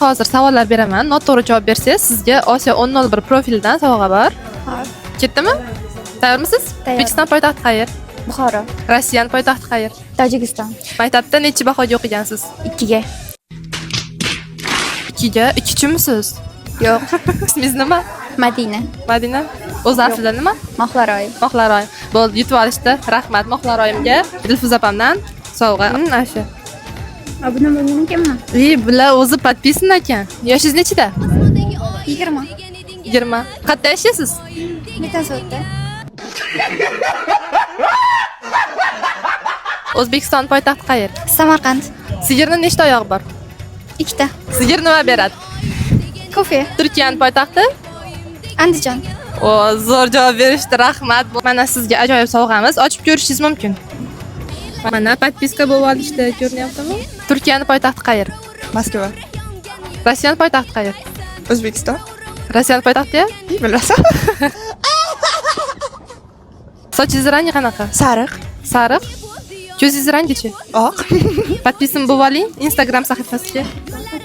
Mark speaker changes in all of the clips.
Speaker 1: Hozir savollar beraman. Noto'g'ri javob bersangiz, sizga Osiyo 1001 profilidan sovg'a bor.
Speaker 2: Hop.
Speaker 1: Ketdimi? Tayyormisiz?
Speaker 2: Tayyor.
Speaker 1: O'zbekiston poytaxti qayer?
Speaker 2: Buxoro.
Speaker 1: Rossiyani poytaxti qayer?
Speaker 2: Tojikiston.
Speaker 1: Maktabda nechi bahoga o'qigansiz?
Speaker 2: 2ga.
Speaker 1: 2ga. Ikkichimisiz?
Speaker 2: Yo'q.
Speaker 1: Ismingiz nima?
Speaker 2: Madina.
Speaker 1: Madina. O'zi aslida nima?
Speaker 2: Mohlaroy.
Speaker 1: Mohlaroy. Bo'ldi, yutib olishdi. Rahmat Mohlaroyimga. Dilfuza opamdan sovg'a. Ana shu.
Speaker 2: Obuna bo'lgan ekanman.
Speaker 1: И bular o'zi подписан ekan. Yoshingiz nechida?
Speaker 2: 20.
Speaker 1: 20. Qayerda yashaysiz?
Speaker 2: Metasotda.
Speaker 1: O'zbekiston poytaxti qayer?
Speaker 2: Samarqand.
Speaker 1: Sigirni nechta oyog'i bor?
Speaker 2: 2ta.
Speaker 1: Sigir nima beradi?
Speaker 2: Kofe.
Speaker 1: Turkiyani poytaxti?
Speaker 2: Andijon.
Speaker 1: O, zo'r javob berishdi, rahmat. Mana sizga ajoyib sovg'amiz. Ochib ko'rishingiz mumkin. Mana podpiska bo'lib olishdi, ko'rinyaptimi? Turkiyani poytaxti qayer?
Speaker 3: Moskva.
Speaker 1: Rossiyani poytaxti qayer?
Speaker 3: O'zbekiston.
Speaker 1: Rossiyani poytaxti?
Speaker 3: Bilasan.
Speaker 1: Sochingiz rangi qanaqa?
Speaker 3: Sariq.
Speaker 1: Sariq. Ko'zingiz rangichi?
Speaker 3: Oq.
Speaker 1: Podpisan bo'lib oling Instagram sahifasiga.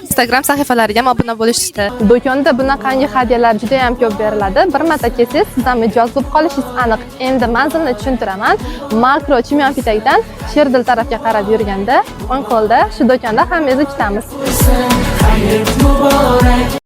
Speaker 1: Instagram sahifalariga ham obuna bo'lishdi. Do'konda bunaqangi hadyalar juda ham ko'p beriladi. Bir marta kelsangiz, siz ham mijoz bo'lib qolishingiz aniq. Endi manzilni tushuntiraman. Makro Chimyon Pitakdan Sherdil tarafga qarab yurganda, o'ng qo'lda shu do'konda hammangizni kutamiz.